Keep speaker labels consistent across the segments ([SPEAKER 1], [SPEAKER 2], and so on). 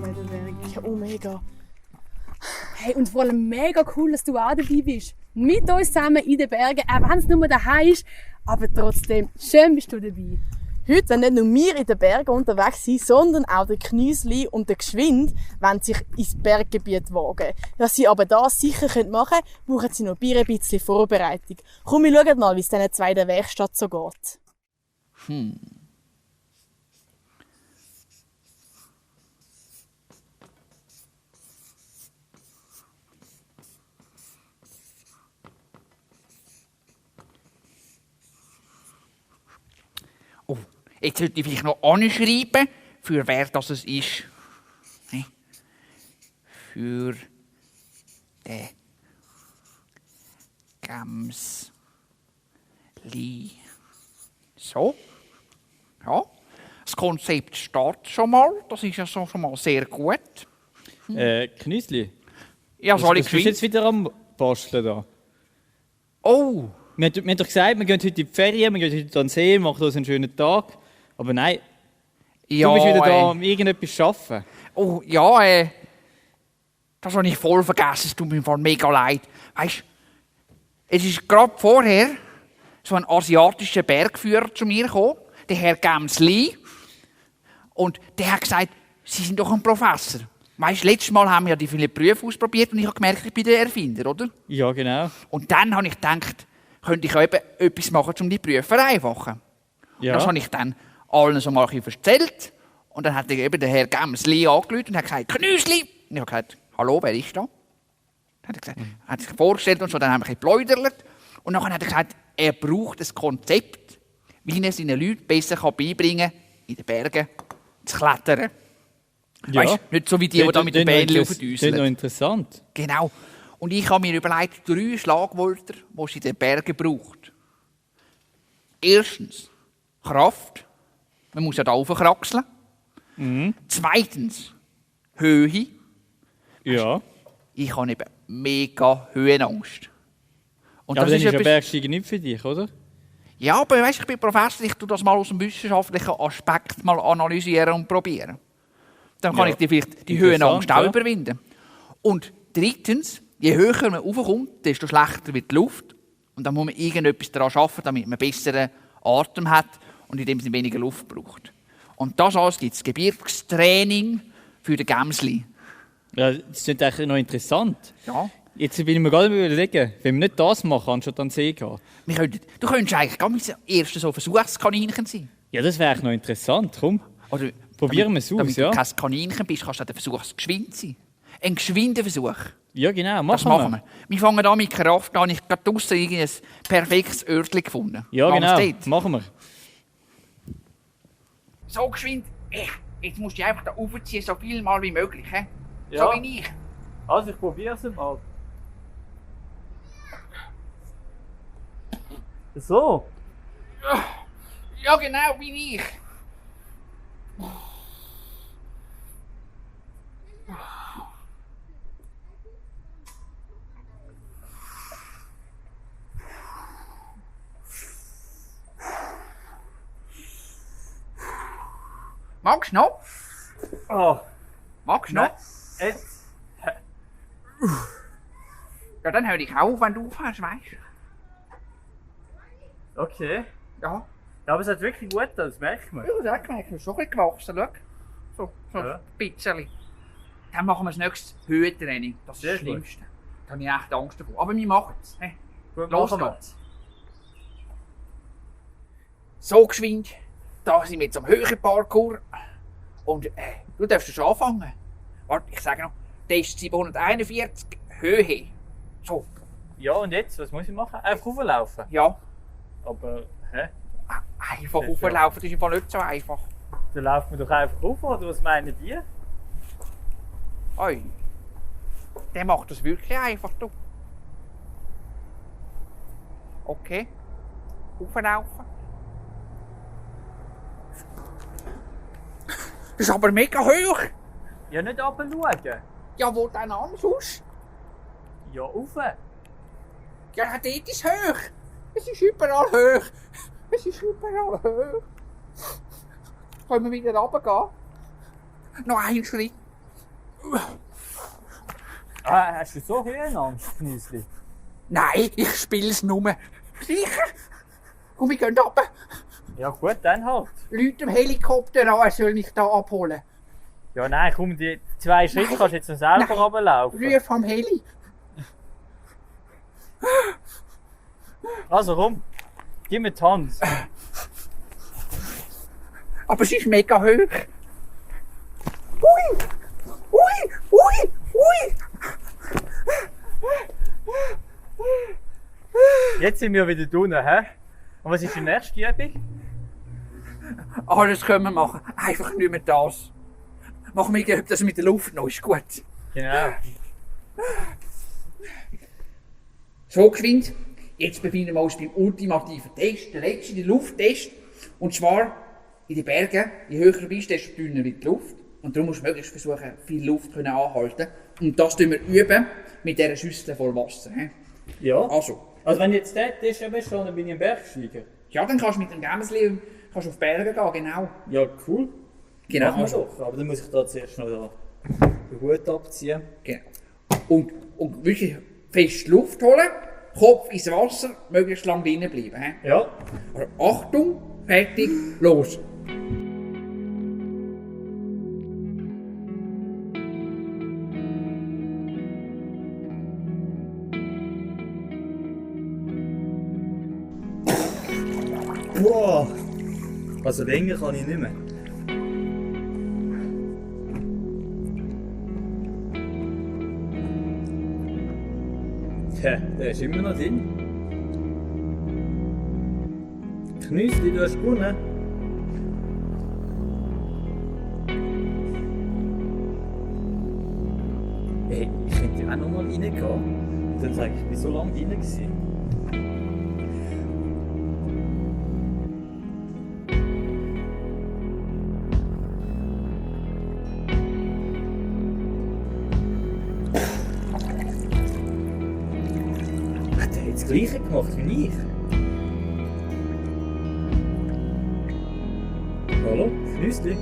[SPEAKER 1] in den Bergen.
[SPEAKER 2] Ja, oh mega.
[SPEAKER 1] Hey, und vor allem mega cool, dass du auch dabei bist. Mit uns zusammen in den Bergen, auch wenn es nur daheim ist. Aber trotzdem, schön bist du dabei.
[SPEAKER 2] Heute wollen nicht nur wir in den Bergen unterwegs sein, sondern auch der Knüsli und der Geschwind wollen sich ins Berggebiet wagen. Was sie aber das sicher machen können, brauchen sie noch ein bisschen Vorbereitung. Komm, wir schauen mal, wie es diesen zwei in der Werkstatt so geht.
[SPEAKER 3] Oh, jetzt sollte ich vielleicht noch anschreiben, für wer das es ist. Ne? Für den Gemsli. So. Ja. Das Konzept steht schon mal. Das ist ja so schon mal sehr gut.
[SPEAKER 4] Knüsli?
[SPEAKER 3] Ja, soll ich
[SPEAKER 4] bist du jetzt wieder am Basteln da?
[SPEAKER 3] Oh!
[SPEAKER 4] Wir haben doch gesagt, wir gehen heute in die Ferien, wir gehen heute an den See, machen uns einen schönen Tag. Aber nein,
[SPEAKER 3] Ja,
[SPEAKER 4] du bist wieder da, um irgendetwas zu arbeiten.
[SPEAKER 3] Oh, ja, das habe ich voll vergessen. Es tut mir voll mega leid. Weißt, es ist gerade vorher so ein asiatischer Bergführer zu mir gekommen, der Herr Gemsli. Und der hat gesagt, Sie sind doch ein Professor. Weißt, letztes Mal haben wir ja die vielen Berufe ausprobiert und ich habe gemerkt, ich bin der Erfinder, oder?
[SPEAKER 4] Ja, genau.
[SPEAKER 3] Und dann habe ich gedacht, könnte ich auch eben etwas machen, um die Berufe zu vereinfachen.
[SPEAKER 4] Ja.
[SPEAKER 3] Das habe ich dann allen so mal ein bisschen erzählt. Und dann hat eben der Herr Gemsli angerufen und hat gesagt, Knüsli. Und ich habe gesagt, hallo, wer ist da? Dann hat er gesagt, hat sich vorgestellt und so, dann haben wir ein bisschen geplaudert. Und dann hat er gesagt, er braucht ein Konzept, wie er seinen Leuten besser beibringen kann, in den Bergen zu klettern.
[SPEAKER 4] Ja.
[SPEAKER 3] Weißt, nicht so wie die da mit den Bähnchen
[SPEAKER 4] Das ist noch
[SPEAKER 3] aufdüseln.
[SPEAKER 4] interessant.
[SPEAKER 3] Genau. Und ich habe mir überlegt, 3 Schlagwörter, die es in den Bergen braucht. Erstens, Kraft. Man muss ja da raufkraxeln. Zweitens, Höhe.
[SPEAKER 4] Ja.
[SPEAKER 3] Ich habe eben mega Höhenangst. Und
[SPEAKER 4] Aber dann ist ja
[SPEAKER 3] etwas-
[SPEAKER 4] Bergsteigen nicht für dich, oder?
[SPEAKER 3] Ja, aber weißt, ich bin Professor, ich tue das mal aus dem wissenschaftlichen Aspekt mal analysieren und probieren. Dann kann
[SPEAKER 4] Ja,
[SPEAKER 3] ich vielleicht die
[SPEAKER 4] interessant,
[SPEAKER 3] Höhenangst auch
[SPEAKER 4] ja.
[SPEAKER 3] überwinden. Und drittens, je höher man raufkommt, desto schlechter wird die Luft. Und dann muss man irgendetwas daran arbeiten, damit man besseren Atem hat und in dem Sinne weniger Luft braucht. Und das alles gibt es Gebirgstraining für den Gemsli.
[SPEAKER 4] Ja, das ist eigentlich noch interessant.
[SPEAKER 3] Ja.
[SPEAKER 4] Jetzt bin ich mir gerade überlegen, wenn wir nicht das machen, anstatt an den See gehen.
[SPEAKER 3] Du könntest eigentlich gar nicht das erste so Versuchskaninchen sein.
[SPEAKER 4] Ja, das wäre eigentlich noch interessant. Komm,
[SPEAKER 3] Oder
[SPEAKER 4] probieren wir es aus,
[SPEAKER 3] damit
[SPEAKER 4] ja?
[SPEAKER 3] du kein Kaninchen bist, kannst du den Versuch geschwind sein. Ein geschwinder Versuch.
[SPEAKER 4] Ja, genau,
[SPEAKER 3] Das machen wir. Wir fangen an mit Kraft. Da habe ich gerade draussen ein perfektes Örtchen gefunden.
[SPEAKER 4] Ja,
[SPEAKER 3] Machen
[SPEAKER 4] genau,
[SPEAKER 3] wir's dort?
[SPEAKER 4] machen wir.
[SPEAKER 3] So geschwind. Jetzt musst du einfach da raufziehen, so viel mal wie möglich. He?
[SPEAKER 4] Ja.
[SPEAKER 3] So wie ich.
[SPEAKER 4] Also, ich probiere es mal. So?
[SPEAKER 3] Ja, genau wie ich. Magst du noch?
[SPEAKER 4] Oh,
[SPEAKER 3] Magst du noch?
[SPEAKER 4] jetzt.
[SPEAKER 3] Ja, dann hör ich auf, wenn du aufhörst, weißt du?
[SPEAKER 4] Okay.
[SPEAKER 3] Ja.
[SPEAKER 4] Ja, aber es hat wirklich gut, das merkt man.
[SPEAKER 3] Ja, das hat gemerkt, du bist schon ein bisschen gewachsen, schau. So
[SPEAKER 4] Ja.
[SPEAKER 3] ein bisschen. Dann machen wir das nächste Höhentraining. Das ist
[SPEAKER 4] Sehr
[SPEAKER 3] das
[SPEAKER 4] gut.
[SPEAKER 3] Schlimmste. Da habe ich echt Angst davor. Aber wir machen es.
[SPEAKER 4] Gut,
[SPEAKER 3] Los
[SPEAKER 4] machen wir.
[SPEAKER 3] geht's. So geschwind. Da sind wir jetzt am Höhenparkour. Und du darfst schon anfangen. Warte, ich sage noch. Test 741 Höhe. So,
[SPEAKER 4] Ja, und jetzt? Was muss ich machen? Einfach rauflaufen.
[SPEAKER 3] ja.
[SPEAKER 4] Aber, hä?
[SPEAKER 3] Einfach
[SPEAKER 4] Das ist ja-
[SPEAKER 3] hochlaufen, das ist einfach nicht so einfach.
[SPEAKER 4] Dann laufen wir doch einfach rauf, oder was meinen die?
[SPEAKER 3] Oi. Der macht das wirklich einfach, du. Okay. Hochlaufen. Das ist aber mega hoch.
[SPEAKER 4] Ja, nicht runterschauen.
[SPEAKER 3] Ja, wo denn anders?
[SPEAKER 4] Ja, rauf.
[SPEAKER 3] Ja, dort ist es hoch. Es ist überall hoch. Es ist überall hoch. Können wir wieder runtergehen? Noch einen Schritt.
[SPEAKER 4] Hast du so Höhenangst, Knüsli?
[SPEAKER 3] Nein, ich spiele es nur. Sicher? Komm, wir gehen runter.
[SPEAKER 4] Ja gut, dann halt.
[SPEAKER 3] Leute im Helikopter an, er soll mich da abholen.
[SPEAKER 4] Ja nein, komm, die 2 Schritte
[SPEAKER 3] Nein.
[SPEAKER 4] kannst du jetzt noch selber
[SPEAKER 3] Nein.
[SPEAKER 4] runterlaufen.
[SPEAKER 3] Ruf am Heli.
[SPEAKER 4] Also komm, gib mir die Hand.
[SPEAKER 3] Aber es ist mega hoch. Ui! Ui! Ui! Ui!
[SPEAKER 4] Jetzt sind wir wieder unten, hä? Und was ist die nächste Übung?
[SPEAKER 3] Alles können wir machen. Einfach nicht mehr das. Machen wir das mit der Luft noch, ist gut.
[SPEAKER 4] Genau.
[SPEAKER 3] So geschwind. Jetzt befinden wir uns beim ultimativen Test, der letzte, der Lufttest. Und zwar in den Bergen, je höher du bist, desto dünner wird die Luft. Und darum musst du möglichst versuchen, viel Luft anhalten. Und das üben wir mit dieser Schüssel voll Wasser. He?
[SPEAKER 4] Ja.
[SPEAKER 3] Also,
[SPEAKER 4] Also wenn jetzt der Test besteht, dann bin ich im Bergsteiger.
[SPEAKER 3] ja, dann kannst du mit dem Gämsli auf die Berge gehen, genau.
[SPEAKER 4] Ja, cool.
[SPEAKER 3] Genau.
[SPEAKER 4] Machen wir doch. Aber dann muss ich da zuerst noch den Hut abziehen.
[SPEAKER 3] Genau. Und wirklich fest Luft holen, Kopf ins Wasser, möglichst lang drinnen bleiben. He?
[SPEAKER 4] Ja.
[SPEAKER 3] Also, Achtung, fertig, los!
[SPEAKER 4] Boah. Also länger kann ich nicht mehr. Tja, der ist immer noch drin. Knüsli, du hast gewonnen. Hey, ich könnte auch noch mal reingehen. Dann sage ich bin so lange drin gewesen. Hat er jetzt das Gleiche gemacht wie ich? Hallo, Knüsli?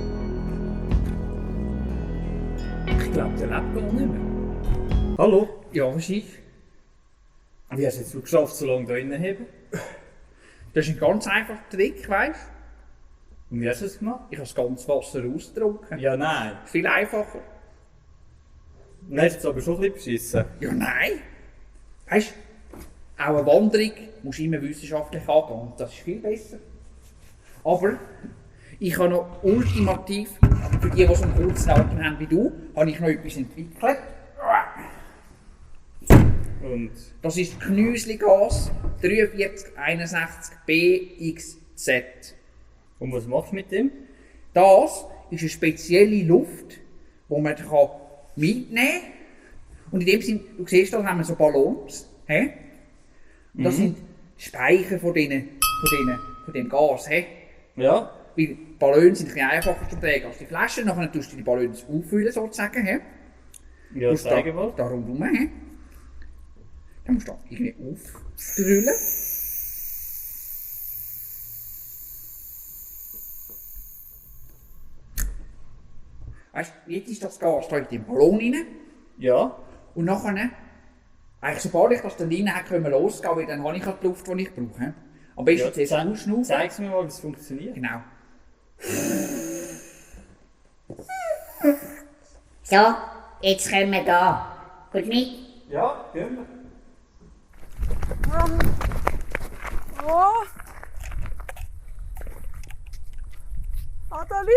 [SPEAKER 4] Ich glaube, der lebt gar nicht mehr. Hallo?
[SPEAKER 3] Ja, was ist?
[SPEAKER 4] Wie hast du jetzt geschafft, so lange da drinnen zu haben?
[SPEAKER 3] Das ist ein ganz einfacher Trick, weißt du?
[SPEAKER 4] Und wie hast du es gemacht?
[SPEAKER 3] Ich kann das ganze Wasser ausdrücken.
[SPEAKER 4] Ja, nein.
[SPEAKER 3] Viel einfacher.
[SPEAKER 4] Dann hast du es aber schon ein bisschen beschissen.
[SPEAKER 3] Ja, nein. Weißt du, auch eine Wanderung musst du immer wissenschaftlich angehen. Das ist viel besser. Aber ich habe noch ultimativ, für die, die so einen kurzen Atem haben wie du, habe ich noch etwas entwickelt.
[SPEAKER 4] Und?
[SPEAKER 3] Das ist Knüsligas 4361BXZ.
[SPEAKER 4] Und was machst du mit dem?
[SPEAKER 3] Das ist eine spezielle Luft, die man mitnehmen kann. Und in dem Sinn, du siehst, da haben wir so Ballons. He? Und das sind Speicher von dem Gas. He?
[SPEAKER 4] Ja.
[SPEAKER 3] Weil die Ballons sind ein bisschen einfacher zu tragen als die Flaschen. Nachher tust du die Ballons auffüllen, sozusagen. He?
[SPEAKER 4] Ja,
[SPEAKER 3] Musst
[SPEAKER 4] zeige mal.
[SPEAKER 3] da rundherum. He? Dann musst du da irgendwie aufdrüllen. Weißt du, jetzt ist das Gas da in den Ballon rein.
[SPEAKER 4] Ja.
[SPEAKER 3] Und nachher, eigentlich sobald ich das dann rein habe, können wir losgehen, weil dann habe ich halt die Luft, die ich brauche. Am besten zuerst ausschnaufen.
[SPEAKER 4] Zeig's mir mal, wie es funktioniert.
[SPEAKER 3] Genau.
[SPEAKER 5] So, jetzt können wir gehen. Gut mit?
[SPEAKER 4] Ja, gehen wir.
[SPEAKER 1] Oh. Adali!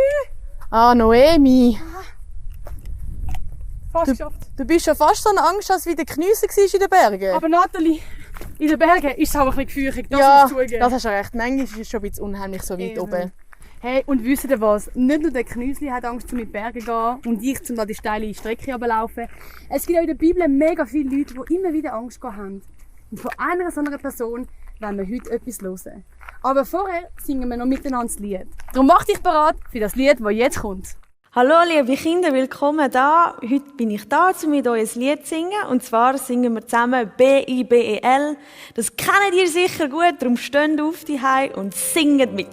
[SPEAKER 2] Ah, Noemi.
[SPEAKER 1] Fast geschafft.
[SPEAKER 2] Du bist schon fast so eine Angst, als wie der Knüsse war in den Bergen.
[SPEAKER 1] Aber Nathalie, in den Bergen ist es auch ein bisschen gefährlich. Das
[SPEAKER 2] ja,
[SPEAKER 1] musst du zugeben.
[SPEAKER 2] das hast du recht. Manchmal ist es schon ein bisschen unheimlich so weit
[SPEAKER 1] Eben.
[SPEAKER 2] oben.
[SPEAKER 1] Hey, und wisst ihr was? Nicht nur der Knüsli hat Angst, um in die Berge zu gehen und ich, um da die steile Strecke runterzulaufen. Es gibt auch in der Bibel mega viele Leute, die immer wieder Angst haben. Und von einer so einer Person wollen wir heute etwas hören. Aber vorher singen wir noch miteinander das Lied. Darum mach dich bereit für das Lied, das jetzt kommt.
[SPEAKER 6] Hallo liebe Kinder, willkommen da. Heute bin ich da, um mit euch ein Lied zu singen. Und zwar singen wir zusammen B-I-B-E-L. Das kennt ihr sicher gut, darum steht auf die Hei und singt mit.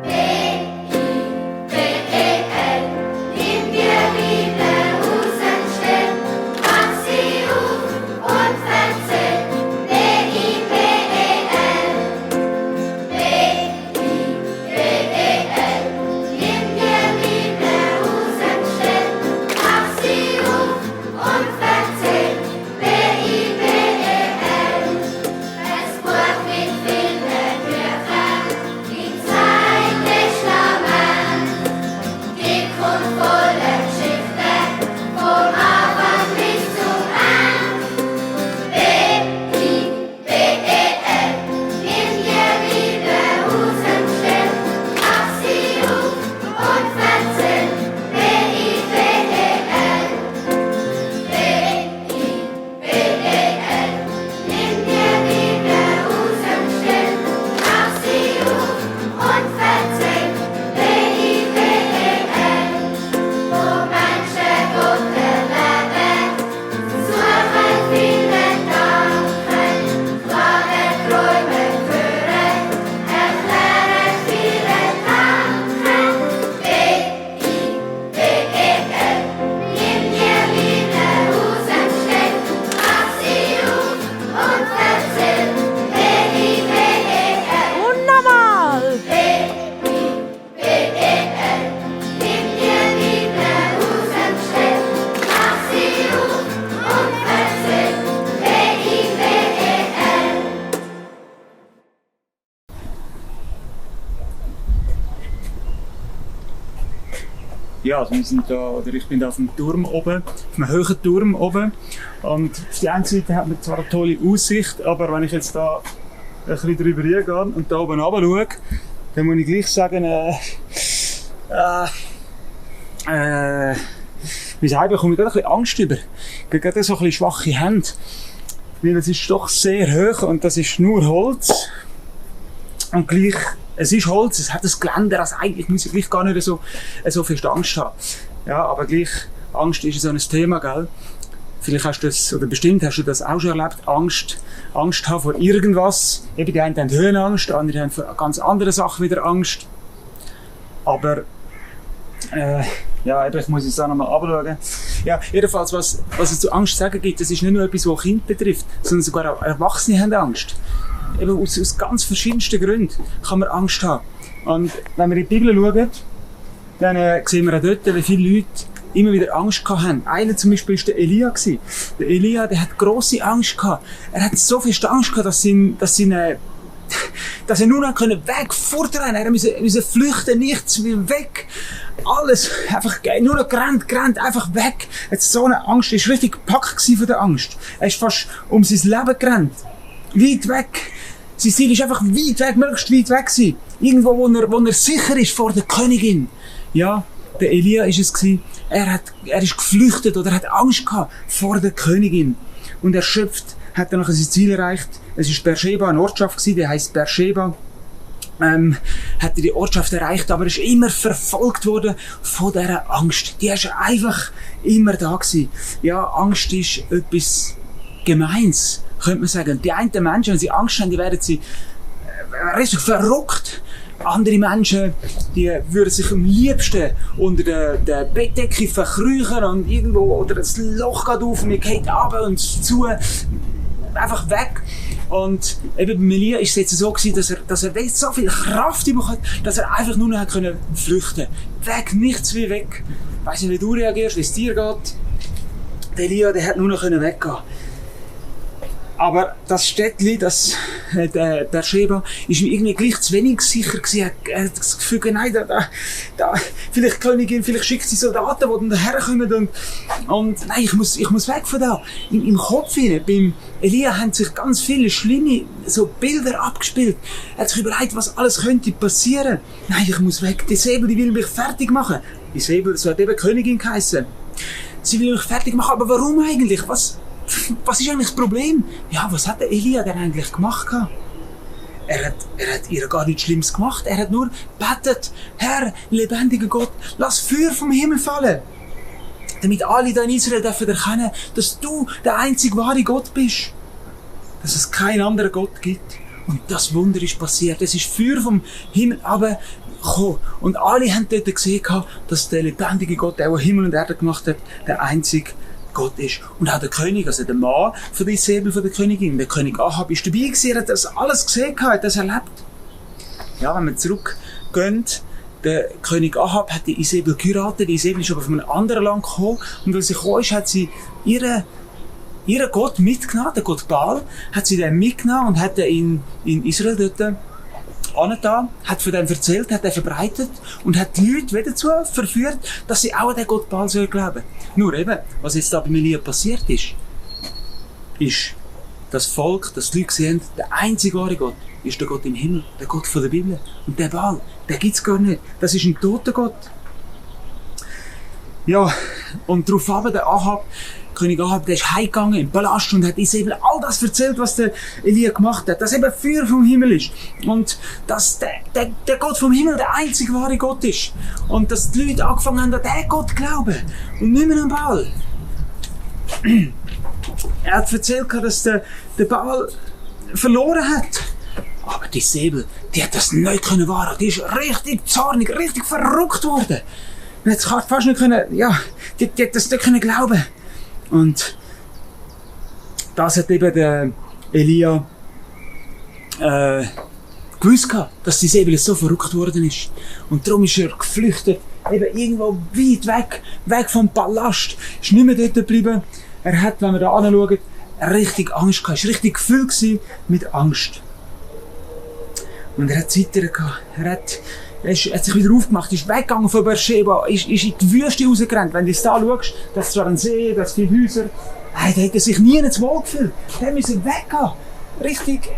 [SPEAKER 5] B-I-B-L
[SPEAKER 7] ja, also wir sind da, oder ich bin da auf dem Turm oben, auf einem hohen Turm oben. Und auf die einen Seite hat man zwar eine tolle Aussicht, aber wenn ich jetzt da ein bisschen drüber gehe und da oben runter schaue, dann muss ich gleich sagen, wie sagen, bekomme ich gerade ein bisschen Angst über. Ich habe gerade so ein bisschen schwache Hände. Weil es ist doch sehr hoch und das ist nur Holz. Und gleich, es ist Holz, es hat ein Geländer, also eigentlich muss ich gleich gar nicht so viel Angst haben. Ja, aber gleich, Angst ist so ein Thema, gell? Vielleicht hast du das, oder bestimmt hast du das auch schon erlebt, Angst haben vor irgendwas. Eben die einen haben Höhenangst, andere haben vor ganz anderen Sachen wieder Angst. Aber, ja, eben, ich muss es auch nochmal anschauen. Ja, jedenfalls, was es zu Angst sagen gibt, das ist nicht nur etwas, was Kinder betrifft, sondern sogar auch Erwachsene haben Angst. Eben aus ganz verschiedensten Gründen kann man Angst haben. Und wenn wir in die Bibel schauen, dann sehen wir auch dort, wie viele Leute immer wieder Angst gehabt haben. Einer zum Beispiel war der Elia. Der Elia, der hat grosse Angst gehabt. Er hat so viel Angst gehabt, dass er nur noch weg fortrennen. Er musste flüchten, nichts mehr weg. Alles, einfach, nur noch gerannt, einfach weg. Er hat so eine Angst, er war richtig gepackt von der Angst. Er ist fast um sein Leben gerannt. Weit weg. Sein Ziel ist einfach weit weg, möglichst weit weg sein. Irgendwo, wo er sicher ist vor der Königin. Ja, der Elia ist es gewesen. Er ist geflüchtet oder hat Angst gehabt vor der Königin. Und erschöpft hat er nachher sein Ziel erreicht. Es ist Beersheba, eine Ortschaft gewesen, die heisst Beersheba. Hat er die Ortschaft erreicht, aber er ist immer verfolgt worden von dieser Angst. Die ist einfach immer da gewesen. Ja, Angst ist etwas Gemeins, könnte man sagen. Die einen Menschen, wenn sie Angst haben, die werden sie richtig verrückt. Andere Menschen, die würden sich am liebsten unter der Bettdecke verkrüchen und irgendwo, oder das Loch geht auf und mir geht runter und zu, einfach weg. Und eben bei Elia ist es jetzt so gewesen, dass er so viel Kraft bekommen hat, dass er einfach nur noch flüchten konnte. Weg, nichts wie weg. Ich weiss nicht, wie du reagierst, wie es dir geht. Der Elia, der hat nur noch weggehen. Aber das Städtli, der Beersheba, ist mir irgendwie gleich zu wenig sicher gewesen. Er hat das Gefühl, nein, da, vielleicht Königin, vielleicht schickt sie Soldaten, die dann herkommen und nein, ich muss weg von da. Im Kopf hinein, beim Elia haben sich ganz viele schlimme, so Bilder abgespielt. Er hat sich überlegt, was alles könnte passieren. Nein, ich muss weg. Die Säbel, die will mich fertig machen. Die Säbel, das hat eben Königin geheissen. Sie will mich fertig machen, aber warum eigentlich? Was ist eigentlich das Problem? Ja, was hat der Elia denn eigentlich gemacht? Er hat ihr gar nichts Schlimmes gemacht. Er hat nur betet, Herr, lebendiger Gott, lass Feuer vom Himmel fallen. Damit alle da in Israel dürfen erkennen, dass du der einzig wahre Gott bist. Dass es keinen anderen Gott gibt. Und das Wunder ist passiert. Es ist Feuer vom Himmel runtergekommen. Und alle haben dort gesehen, dass der lebendige Gott, der Himmel und Erde gemacht hat, der einzige Gott ist. Und auch der König, also der Mann von der Säbel von der Königin, der König Ahab, ist dabei gewesen, hat das alles gesehen, hat das erlebt. Ja, wenn wir zurückgehen, der König Ahab hat die Isabel geheiratet, die Isabel ist aber von einem anderen Land gekommen, und als sie gekommen ist, hat sie ihren Gott mitgenommen, den Gott Baal, hat sie den mitgenommen und hat ihn in Israel dort angetan, hat von dem erzählt, hat den verbreitet und hat die Leute wieder dazu verführt, dass sie auch an den Gott Baal glauben. Nur eben, was jetzt da bei Elia passiert ist, das Volk, das die Leute sehen, der einzige wahre Gott ist der Gott im Himmel, der Gott von der Bibel. Und der Baal, der gibt's gar nicht. Das ist ein toter Gott. Ja, und daraufhin der Ahab, König Ahab, der ist heimgegangen im Palast und hat Isabel all das erzählt, was der Elia gemacht hat. Dass eben Feuer vom Himmel ist. Und dass der Gott vom Himmel der einzige wahre Gott ist. Und dass die Leute angefangen haben, an diesen Gott zu glauben. Und nicht mehr an Baal. Er hat erzählt, dass der Baal verloren hat. Aber die Isabel, die hat das nicht wahren. Die ist richtig zornig, richtig verrückt worden. Man hat es fast nicht können, ja, die hat das nicht glauben. Und das hat eben der Elia gewusst gehabt, dass die Säbel so verrückt worden ist. Und darum ist er geflüchtet, eben irgendwo weit weg vom Palast. Ist nicht mehr dort geblieben. Er hat, wenn wir da anschauen, richtig Angst gehabt. Er war richtig gefüllt mit Angst. Und er hat Zittern gehabt. Er hat hat sich wieder aufgemacht, ist weggegangen von Beersheba, ist in die Wüste rausgerannt. Wenn du es da schaust, da ist zwar ein See, da sind viele Häuser. Hey, da hat er sich nie zu wohl gefühlt. Der musste weggehen. Richtig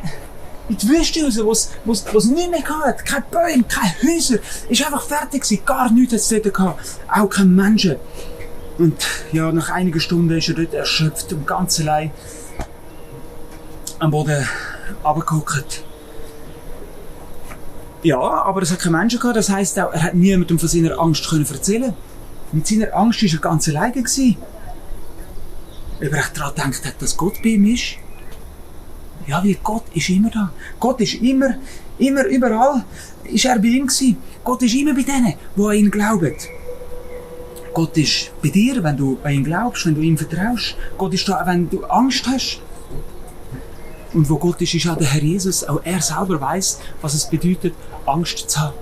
[SPEAKER 7] in die Wüste raus, wo es nichts mehr gab. Keine Bäume, keine Häuser. Ist einfach fertig gewesen. Gar nichts hat es dort gehabt. Auch keine Menschen. Und ja, nach einigen Stunden ist er dort erschöpft und ganz allein am Boden runtergehockt. Ja, aber es hat keine Menschen gehabt. Das heisst auch, er hat niemandem von seiner Angst erzählen. Mit seiner Angst war er ganz alleine gewesen. Ob er echt daran gedacht hat, dass Gott bei ihm ist? Ja, wie Gott ist immer da. Gott ist immer überall. Ist er bei ihm gewesen. Gott ist immer bei denen, die an ihn glauben. Gott ist bei dir, wenn du an ihn glaubst, wenn du ihm vertraust. Gott ist da, wenn du Angst hast. Und wo Gott ist auch der Herr Jesus. Auch er selber weiss, was es bedeutet, Angst zu haben.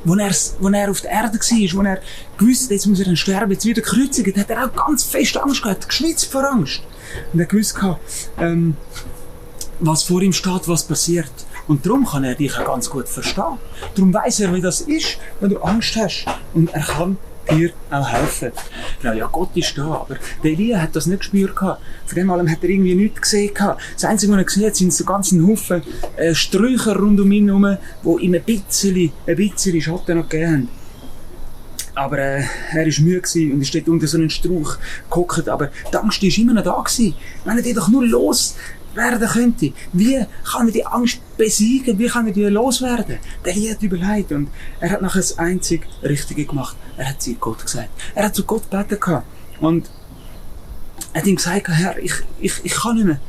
[SPEAKER 7] Wo er auf der Erde war, wo er gewusst hat, jetzt muss er dann sterben, jetzt wieder gekreuzigt, hat er auch ganz fest Angst gehabt, geschwitzt vor Angst. Und er gewusst gehabt, was vor ihm steht, was passiert. Und darum kann er dich auch ganz gut verstehen. Darum weiss er, wie das ist, wenn du Angst hast. Und er kann dir auch helfen. Genau, ja, Gott ist da, aber der Elia hat das nicht gespürt gehabt. Von dem allem hat er irgendwie nichts gesehen gehabt. Das Einzige, was er gesehen hat, sind so ganzen Haufen Sträucher rund um ihn herum, die ihm ein bisschen Schatten noch gegeben haben. Aber er war müde und ist dort unter so einem Strauch gehockt. Aber die Angst war immer noch da gewesen. Wenn er die doch nur loswerden könnte. Wie kann er die Angst besiegen? Wie kann er die loswerden? Der Elia hat überlegt und er hat nachher das einzig Richtige gemacht. Er hat zu Gott gesagt. Er hat zu Gott gebeten gehabt. Und er hat ihm gesagt, Herr, ich kann nicht mehr.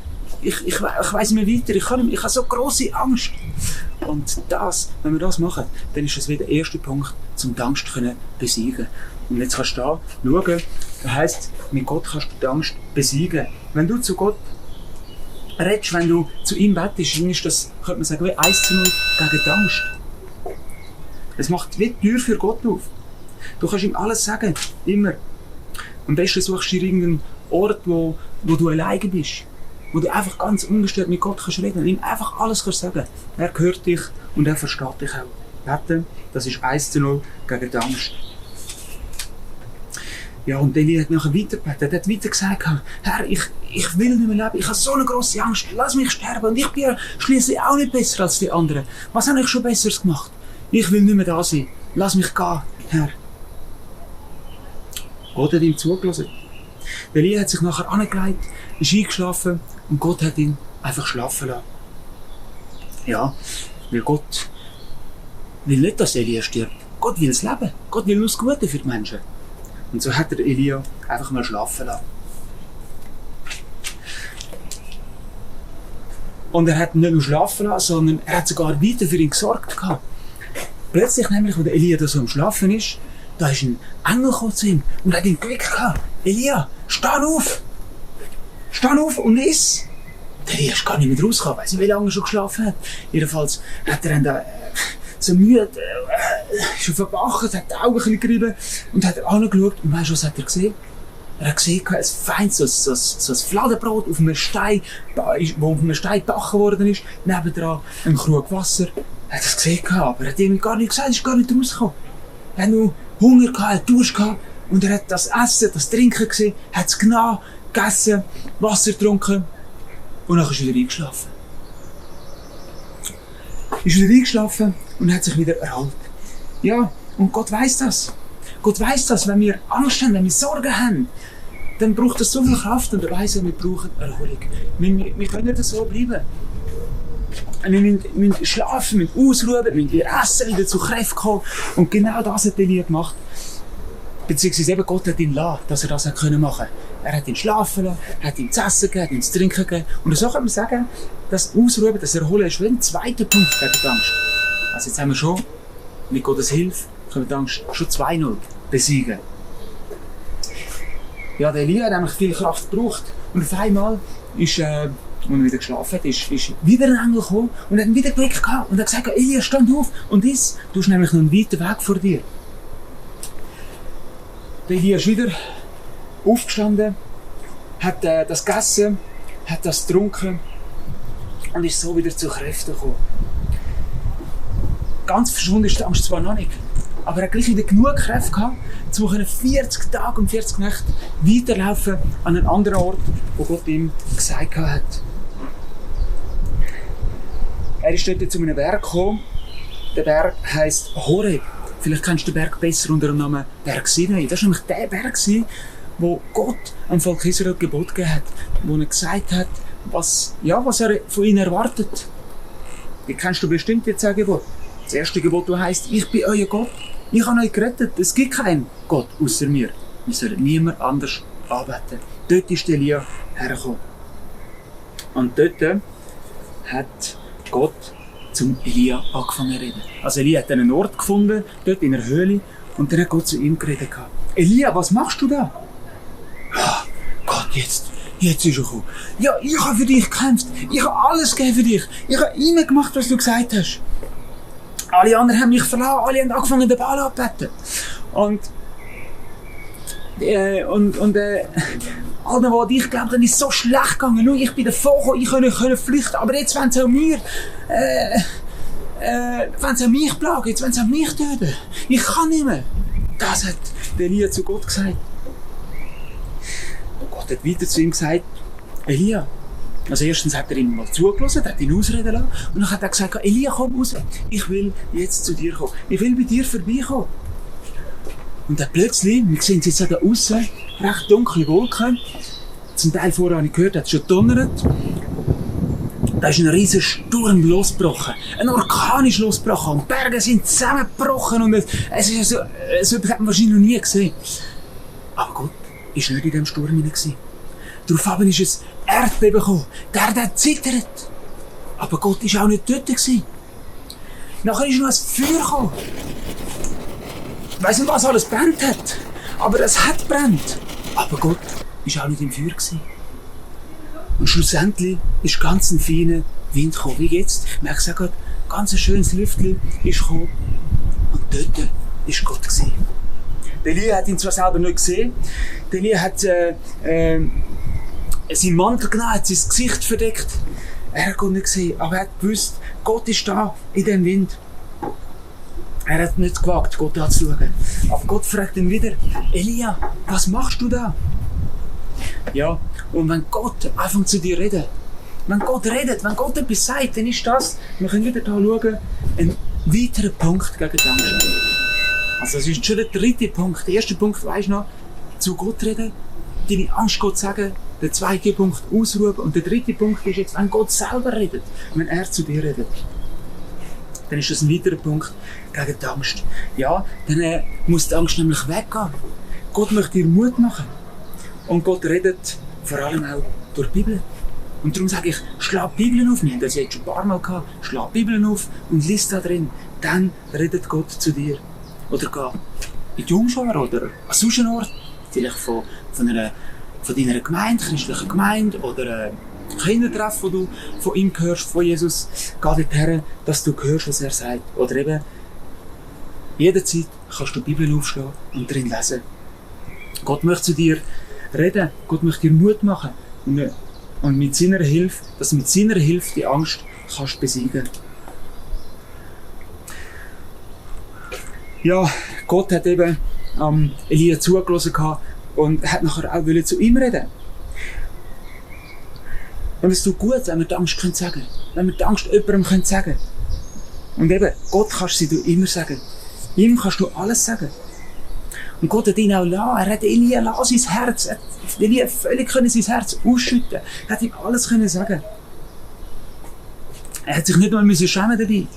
[SPEAKER 7] Ich weiss nicht mehr weiter. Ich habe so grosse Angst. Und das, wenn wir das machen, dann ist das wieder der erste Punkt, um die Angst zu besiegen. Und jetzt kannst du da schauen, das heisst, mit Gott kannst du die Angst besiegen. Wenn du zu Gott redest, wenn du zu ihm bettest, dann ist das, könnte man sagen, wie 1:0 gegen die Angst. Es macht wie die Tür für Gott auf. Du kannst ihm alles sagen, immer. Am besten suchst du dir irgendeinen Ort, wo du alleine bist. Wo du einfach ganz ungestört mit Gott kannst reden und ihm einfach alles kannst sagen. Er hört dich und er versteht dich auch. Beten, das ist 1:0 gegen die Angst. Ja, und Elia hat nachher weitergebetet. Er hat weiter gesagt, Herr, ich will nicht mehr leben. Ich habe so eine grosse Angst. Lass mich sterben. Und ich bin ja schliesslich auch nicht besser als die anderen. Was habe ich schon Besseres gemacht? Ich will nicht mehr da sein. Lass mich gehen, Herr. Gott hat ihm zugelassen. Elia hat sich nachher angelegt, ist eingeschlafen und Gott hat ihn einfach schlafen lassen. Ja, weil Gott will nicht, dass Elia stirbt. Gott will das Leben. Gott will nur das Gute für die Menschen. Und so hat er Elia einfach mal schlafen lassen. Und er hat ihn nicht nur schlafen lassen, sondern er hat sogar weiter für ihn gesorgt gehabt. Plötzlich nämlich, wo der Elia da so am Schlafen ist, da ist ein Engel gekommen zu ihm und hat ihn geweckt gehabt. Elia, steh auf! Steh auf und iss! Der Elia ist gar nicht mehr rausgekommen, weiss nicht, wie lange er schon geschlafen hat. Jedenfalls hat er dann so müde, schon verwacht, hat die Augen ein bisschen gerieben und hat angeschaut und weißt du, was hat er gesehen? Er hat gesehen, ein feines, so ein Fladenbrot auf einem Stein, wo auf einem Stein gebacken worden ist, nebendran ein Krug Wasser. Er hat es gesehen, aber er hat ihm gar nicht gesagt, er ist gar nicht rausgekommen. Er hat nur Hunger gehabt, er hat Durst gehabt und er hat das Essen, das Trinken gesehen, hat es genommen, gegessen, Wasser getrunken und dann ist er wieder eingeschlafen. Ist wieder eingeschlafen und hat sich wieder erholt. Ja, und Gott weiss das. Gott weiss das, wenn wir Angst haben, wenn wir Sorgen haben, dann braucht das so viel Kraft und er weiss, wir brauchen Erholung. Wir können nicht so bleiben. Wir müssen schlafen, wir müssen ausruhen, wir müssen wieder essen, wieder zu Kräften kommen. Und genau das hat Elia gemacht. Beziehungsweise eben Gott hat ihn gelassen, dass er das machen konnte. Er hat ihn schlafen lassen, hat ihm zu essen gegeben, hat ihm zu trinken gegeben. Und so kann man sagen, das Ausruhen, das Erholen ist wie ein zweiter Punkt gegen die Angst. Also jetzt haben wir schon, mit Gottes Hilfe, können wir die Angst schon 2:0 besiegen. Ja, der Elia hat nämlich viel Kraft gebraucht. Und auf einmal ist, als er wieder geschlafen hat, ist wieder ein Engel gekommen und hat ihn wieder geweckt gehabt. Und hat gesagt, Elia, stand auf und iss. Du hast nämlich noch einen weiten Weg vor dir. Der Elia ist wieder aufgestanden, hat das gegessen, hat das getrunken und ist so wieder zu Kräften gekommen. ganz verschwunden ist die Angst zwar noch nicht, aber er hat gleich wieder genug Kräfte gehabt, um 40 Tage und 40 Nächte weiterlaufen an einen anderen Ort, wo Gott ihm gesagt hat. Er ist dort zu einem Berg gekommen. Der Berg heisst Horeb. Vielleicht kennst du den Berg besser unter dem Namen Berg Sinai. Das war nämlich der Berg, wo Gott am Volk Israel Gebot gegeben hat, wo er gesagt hat, was er von ihnen erwartet. Wie kennst du bestimmt die 10 Gebote? Das erste Gebot heisst, ich bin euer Gott. Ich habe euch gerettet. Es gibt keinen Gott außer mir. Wir sollen niemand anders anbeten. Dort ist Elia hergekommen. Und dort hat Gott zum Elia angefangen zu reden. Also Elia hat einen Ort gefunden, dort in einer Höhle, und dann hat Gott zu ihm geredet. Elia, was machst du da? Ah, Gott, jetzt ist er gekommen. Ja, ich habe für dich gekämpft. Ich habe alles gegeben für dich. Ich habe immer gemacht, was du gesagt hast. Alle anderen haben mich verlassen, alle haben angefangen, den Baal anzubeten. Und allen, die ich glaube, dann ist es so schlecht gegangen. Schau, ich bin davon gekommen, ich konnte flüchten, aber jetzt wollen sie auch mich plagen, jetzt wollen sie auch mich töten. Ich kann nicht mehr. Das hat Elia zu Gott gesagt. Gott hat weiter zu ihm gesagt, Elia. Also erstens hat er ihm mal zugelassen, hat ihn ausreden lassen. Und dann hat er gesagt, Elia, komm raus. Ich will jetzt zu dir kommen. Ich will bei dir vorbeikommen. Und dann plötzlich, wir sehen es jetzt da aussen, recht dunkle Wolken. Zum Teil vorher habe ich gehört, hat es schon donnert. Da ist ein riesiger Sturm losgebrochen. Ein Orkan ist losgebrochen. Und die Berge sind zusammengebrochen. Und es ist so etwas hat man wahrscheinlich noch nie gesehen. Aber Gott war nicht in diesem Sturm hinein. Daraufhin ist ein Erdbeben gekommen. Der Erde hat zittert. Aber Gott war auch nicht dort. Nachher ist noch ein Feuer gekommen. Ich weiss nicht, was alles brennt hat. Aber es hat brennt. Aber Gott war auch nicht im Feuer. Und schlussendlich ist ganz ein feiner Wind gekommen. Wie jetzt? Ich habe gesagt, ganz ein schönes Lüftchen ist gekommen. Und dort war Gott. Elia hat ihn zwar selber nicht gesehen. Elia hat seinen Mantel genommen, hat sein Gesicht verdeckt. Er hat Gott nicht gesehen, aber er hat gewusst, Gott ist da in dem Wind. Er hat nicht gewagt, Gott anzuschauen. Aber Gott fragt ihn wieder, Elia, was machst du da? Ja, und wenn Gott anfängt zu dir reden, wenn Gott redet, wenn Gott etwas sagt, dann ist das, wir können wieder hier schauen, ein weiterer Punkt gegen die Angst. Also das ist schon der 3. Punkt. Der 1. Punkt, weisst du noch, zu Gott reden, deine Angst Gott sagen, der 2. Punkt ausrufen und der 3. Punkt ist jetzt, wenn Gott selber redet, wenn er zu dir redet. Dann ist das ein weiterer Punkt gegen die Angst. Ja, dann muss die Angst nämlich weggehen. Gott möchte dir Mut machen. Und Gott redet vor allem auch durch die Bibel. Und darum sage ich, schlag die Bibel auf. Wir haben das jetzt schon ein paar Mal gehabt. Schlag die Bibel auf und lies da drin. Dann redet Gott zu dir. Oder geh in die Jungschar oder an sonst einen Ort. Vielleicht von deiner Gemeinde, christlichen Gemeinde oder Kindertreff, wo du von ihm hörst, von Jesus. Geh dorthin, dass du hörst, was er sagt. Oder eben, jederzeit kannst du die Bibel aufschlagen und drin lesen. Gott möchte zu dir reden, Gott möchte dir Mut machen und mit seiner Hilfe, dass du mit seiner Hilfe die Angst kannst besiegen. Ja, Gott hat eben Elia zugelassen und hat nachher auch zu ihm reden. Und es tut gut, wenn wir die Angst sagen können. Wenn wir die Angst jemandem sagen können. Und eben, Gott kannst du immer sagen. Ihm kannst du alles sagen. Und Gott hat ihn auch lassen. Er hat Elia lassen, sein Herz. Er hat Elia völlig sein Herz ausschütten. Er hat ihm alles sagen. Er hat sich nicht mal schämen dabei.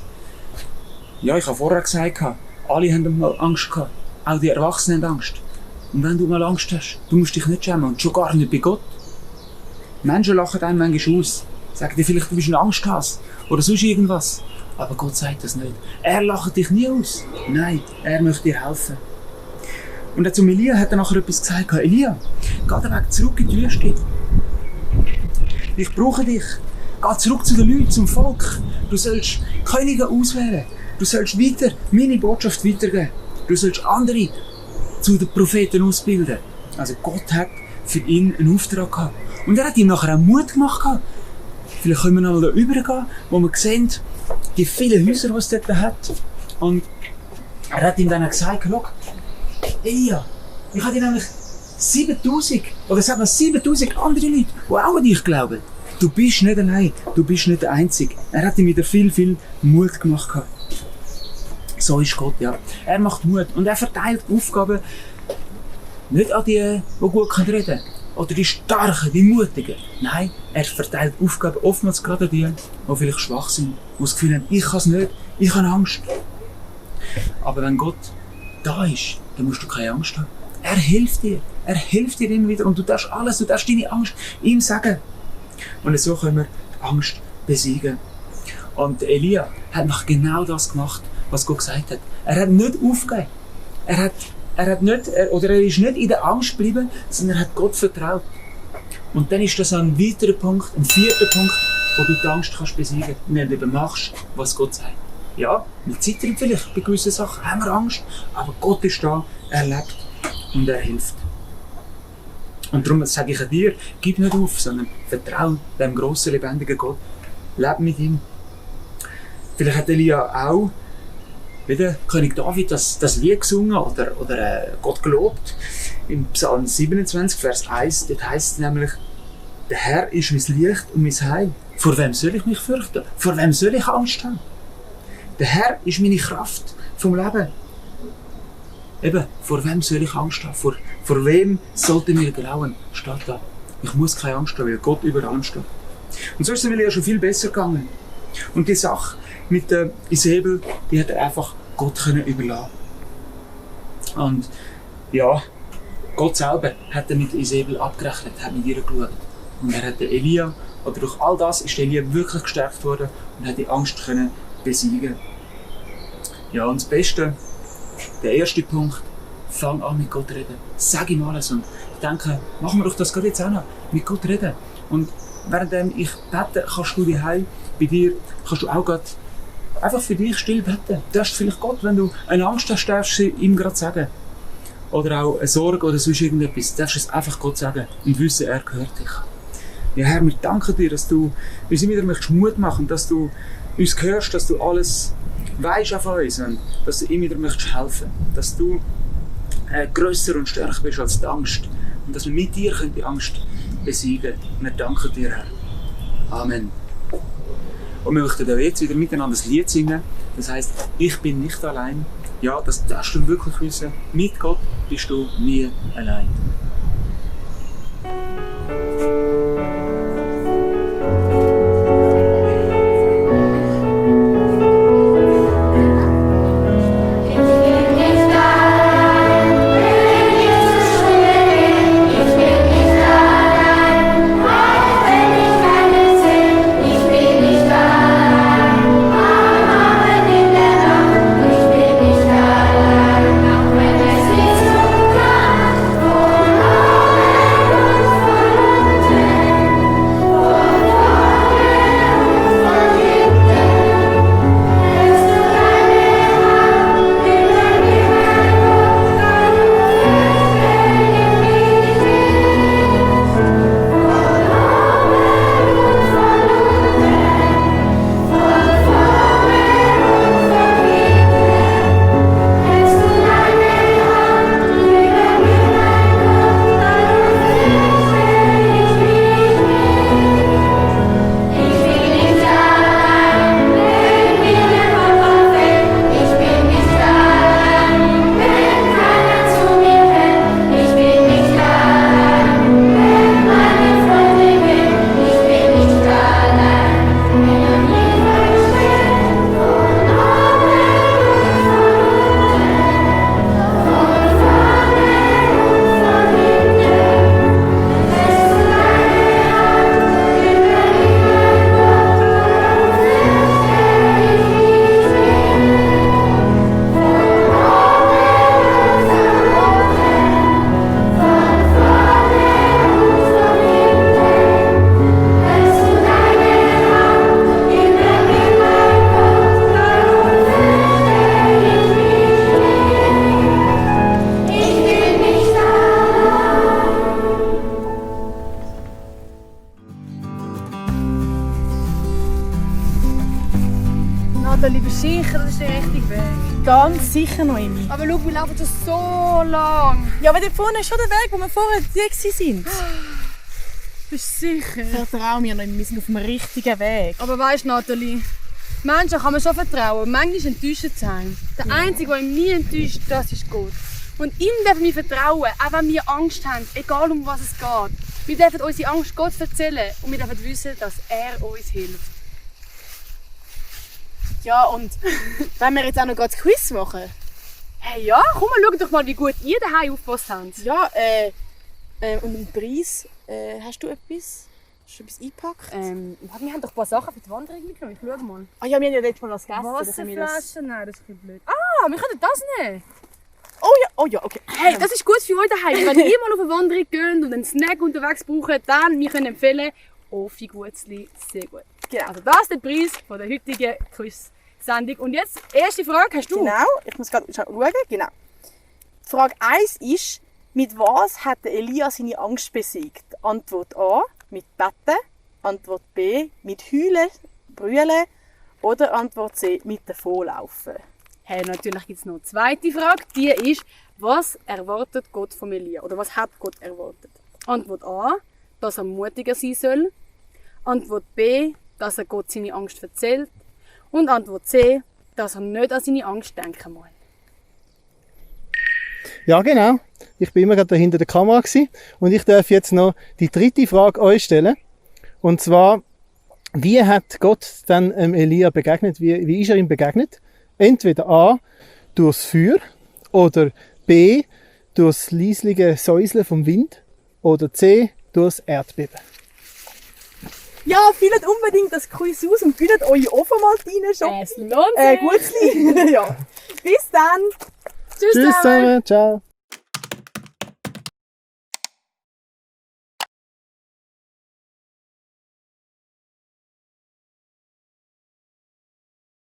[SPEAKER 7] Ja, ich habe vorher gesagt, alle haben mal Angst gehabt. Auch die Erwachsenen haben Angst. Und wenn du mal Angst hast, du musst dich nicht schämen. Und schon gar nicht bei Gott. Menschen lachen einem manchmal aus. Sagen dir vielleicht, du bist ein Angsthase. Oder sonst irgendwas. Aber Gott sagt das nicht. Er lacht dich nie aus. Nein, er möchte dir helfen. Und zu Elia hat er nachher etwas gesagt. Elia, geh den Weg zurück in die Wüste. Ich brauche dich. Geh zurück zu den Leuten, zum Volk. Du sollst Könige auswählen. Du sollst weiter meine Botschaft weitergeben. Du sollst andere zu den Propheten ausbilden. Also Gott hat für ihn einen Auftrag gehabt. Und er hat ihm nachher auch Mut gemacht. Vielleicht können wir noch mal da übergehen, wo wir sehen, die vielen Häuser, die es dort hat. Und er hat ihm dann gesagt, schau, Elia, ich habe dir nämlich 7000, oder es hat noch 7000 andere Leute, die auch an dich glauben. Du bist nicht allein, du bist nicht der Einzige. Er hat ihm wieder viel Mut gemacht. So ist Gott, ja. Er macht Mut und er verteilt Aufgaben nicht an die gut reden können. Oder die Starken, die Mutigen. Nein, er verteilt Aufgaben oftmals gerade an die vielleicht schwach sind, die das Gefühl haben, ich kann es nicht, ich habe Angst. Aber wenn Gott da ist, dann musst du keine Angst haben. Er hilft dir immer wieder und du darfst deine Angst ihm sagen. Und so können wir die Angst besiegen. Und Elia hat noch genau das gemacht, was Gott gesagt hat. Er hat nicht aufgegeben. Er ist nicht in der Angst geblieben, sondern er hat Gott vertraut. Und dann ist das ein weiterer Punkt, ein vierter Punkt, wo du die Angst kannst besiegen kannst, wenn du eben machst, was Gott sagt. Ja, wir zittern vielleicht bei gewissen Sachen, haben wir Angst, aber Gott ist da, er lebt und er hilft. Und darum sage ich an dir, gib nicht auf, sondern vertraue dem grossen, lebendigen Gott. Lebe mit ihm. Vielleicht hat Elia auch, wie der König David, das Lied gesungen oder Gott gelobt. Im Psalm 27, Vers 1, dort heisst es nämlich, der Herr ist mein Licht und mein Heil. Vor wem soll ich mich fürchten? Vor wem soll ich Angst haben? Der Herr ist meine Kraft vom Leben. Eben, vor wem soll ich Angst haben? Vor wem sollte mir grauen? Steht da. Ich muss keine Angst haben, weil Gott über allem steht. Und so ist es mir ja schon viel besser gegangen. Und die Sache mit der Isabel, die hat er einfach Gott überlassen. Und ja, Gott selber hat er mit Isabel abgerechnet, hat mit ihr geschaut. Und er hat den Elia, oder durch all das ist Elia wirklich gestärkt worden und hat die Angst können besiegen. Ja, und das Beste, der erste Punkt, fang an mit Gott zu reden. Sag ihm alles. Und ich denke, machen wir doch das gerade jetzt auch noch, mit Gott reden. Und während ich bete, kannst du daheim bei dir, kannst du auch gerade einfach für dich still beten. Du darfst vielleicht Gott, wenn du eine Angst hast, darfst du ihm gerade sagen. Oder auch eine Sorge oder sonst irgendetwas, darfst du es einfach Gott sagen und wissen, er gehört dich. Ja, Herr, wir danken dir, dass du uns immer wieder Mut machen möchtest, dass du uns hörst, dass du alles weisst von uns und dass du immer wieder helfen möchtest, dass du grösser und stärker bist als die Angst und dass wir mit dir die Angst besiegen können. Wir danken dir, Herr. Amen. Und wir möchten jetzt wieder miteinander ein Lied singen. Das heisst, ich bin nicht allein. Ja, das darfst du wirklich wissen. Mit Gott bist du nie allein.
[SPEAKER 8] Auch wenn es nicht so kann,
[SPEAKER 2] Ganz sicher, Noemi.
[SPEAKER 1] Aber schau, wir laufen schon so lang.
[SPEAKER 2] Ja, aber dort vorne ist schon der Weg, wo wir vorher sind.
[SPEAKER 1] Bist du sicher?
[SPEAKER 2] Vertrau mir, Noemi, wir sind auf dem richtigen Weg.
[SPEAKER 1] Aber weisst, Nathalie, Menschen kann man schon vertrauen, manchmal enttäuscht sein. Der Einzige, der ihn nie enttäuscht, das ist Gott. Und ihm dürfen wir vertrauen, auch wenn wir Angst haben, egal um was es geht. Wir dürfen unsere Angst Gott erzählen und wir dürfen wissen, dass er uns hilft.
[SPEAKER 2] Ja, und wenn wir jetzt auch noch gerade das Quiz machen?
[SPEAKER 1] Hey ja, komm mal, schau doch mal, wie gut ihr daheim aufgepasst habt.
[SPEAKER 2] Ja, und den Preis, hast du etwas? Hast du etwas eingepackt?
[SPEAKER 1] Wir haben doch ein paar Sachen für die Wanderung mitgenommen, ich schau mal.
[SPEAKER 2] Ah ja, wir haben ja letztes Mal was gegessen.
[SPEAKER 1] Wasserflaschen? Nein, das ist ein bisschen blöd. Ah, wir können das nehmen.
[SPEAKER 2] Oh ja, okay.
[SPEAKER 1] Hey, das ist gut für euch daheim. Wenn ihr mal auf eine Wanderung geht und einen Snack unterwegs braucht, dann wir können empfehlen, Offi-Gutzli, sehr gut.
[SPEAKER 2] Genau.
[SPEAKER 1] Also das ist der Preis von der heutigen Quiz-Sendung. Und jetzt, erste Frage hast du.
[SPEAKER 2] Genau, ich muss gerade schauen. Genau. Frage 1 ist, mit was hat der Elia seine Angst besiegt? Antwort A, mit Betten. Antwort B, mit Heulen, Brüllen. Oder Antwort C, mit Davonlaufen.
[SPEAKER 1] Hey, natürlich gibt es noch eine zweite Frage. Die ist, was erwartet Gott von Elia? Oder was hat Gott erwartet? Antwort A, dass er mutiger sein soll. Antwort B, dass er Gott seine Angst erzählt. Und Antwort C, dass er nicht an seine Angst denken muss.
[SPEAKER 8] Ja, genau. Ich bin immer gerade hinter der Kamera gewesen. Und ich darf jetzt noch die dritte Frage euch stellen. Und zwar, wie hat Gott dann Elia begegnet? Wie ist er ihm begegnet? Entweder A, durchs Feuer, oder B, durchs leislige Säuseln vom Wind, oder C, durchs Erdbeben.
[SPEAKER 2] Ja, füllt unbedingt das Quiz aus und füllt eure Ofenmalt rein.
[SPEAKER 1] Es lohnt sich.
[SPEAKER 2] Gutzli. Ja. Bis dann.
[SPEAKER 1] Tschüss
[SPEAKER 8] Tschüss zusammen. Ciao.